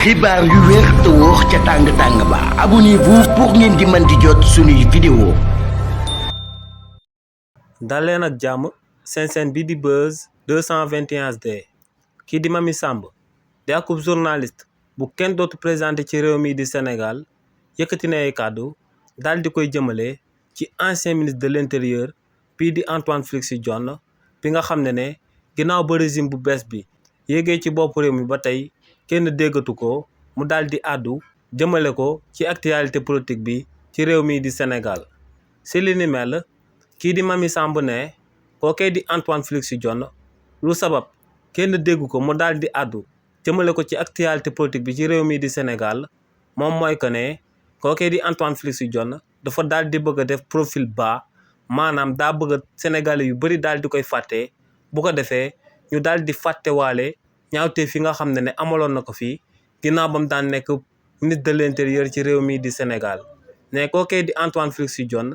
xibaar yu wér te wóor ca tàng ba abonnez-vous pour ngeen di mën di jot suñuy vidéo. daleen ak jàmm seen chaîne bi di Buzz 221 HD kii di Mamy Samb di akub journaliste bu kenn dootu présenté ci réew mi di Sénégal yëkkati na ay kàddu daal di koy jëmale ci ancien ministre de l'intérieur bii di Antoine Félix Diome bi nga xam ne ginnaaw ba régime bu bees bi yéegee ci bopp réew mi ba tey kenn déggatu ko mu daal di àddu jëmale ko ci actualité politique bi ci réew mi di Sénégal si li ni mel kii di Mamy Samb ne kookee di Antoine Félix Diome lu sabab kenn dégg ko mu daal di àddu jëmale ko ci actualité politique bi ci réew mi di Sénégal moom mooy que ne kookee di Antoine Félix Diome dafa daal di bëgg a def profil bas maanaam daa bëgg a Sénégalais yu bëri daal di koy fàtte bu ko defee ñu daal di fàttewaale ñaawtee fi nga xam ne amaloon na ko fii ginnaaw ba mu daan nekk ministre de l'intérieur ci réew mi di Sénégal ne kookee di Antoine Félix Diome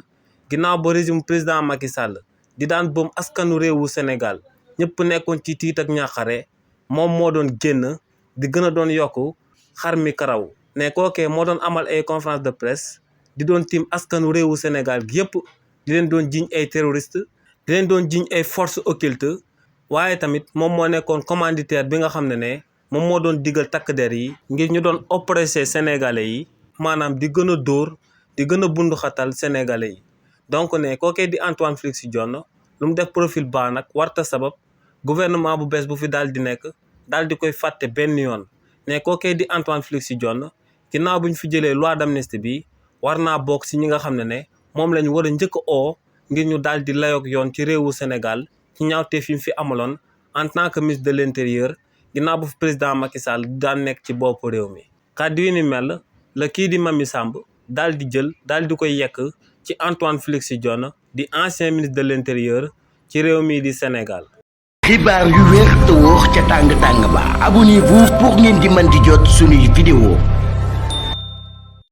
ginnaaw ba régime président Macky Sall di daan boom askanu réewu Sénégal ñëpp nekkoon ci tiit ak ñaaxare moom moo doon génn di gën a doon yokku xar mi karaw ne kookee moo doon amal ay conférence de presse di doon tiim askanu réewu Sénégal gi yëpp di leen doon jiñ ay terroriste di leen doon jiñ ay force occulte waaye tamit moom moo nekkoon commanditaire bi nga xam ne moom moo doon digal takk der yi ngir ñu doon oppressé sénégalais yi maanaam di gën a dóor di gën a bunduxatal sénégalais yi donc ne kookee di Antoine Félix Diome lu mu def profil bas nag warta sabab gouvernement bu bees bu fi daal di nekk daal di koy fàtte benn yoon ne kookee di Antoine Félix Diome ginnaaw bu ñu fi jëlee loi d'amnistie bi war naa bokk si ñi nga xam ne moom la ñu war a njëkk oo ngir ñu daal di layoog yoon ci réewu Sénégal ci ñaawteef yi fi amaloon en tant que ministre de l'intérieur ginnaaw bu fi président Macky Sall daan nekk ci bopp réew mi kàddu yi ni mel la kii di Mamy Samb daal di jël daal di koy yekk ci Antoine Félix Diome di ancien ministre de l'intérieur ci réew mi di Sénégal. xibaar yu wér te wóor ca tàng ba abonnez-vous pour ngeen di mën di jot suñuy vidéo.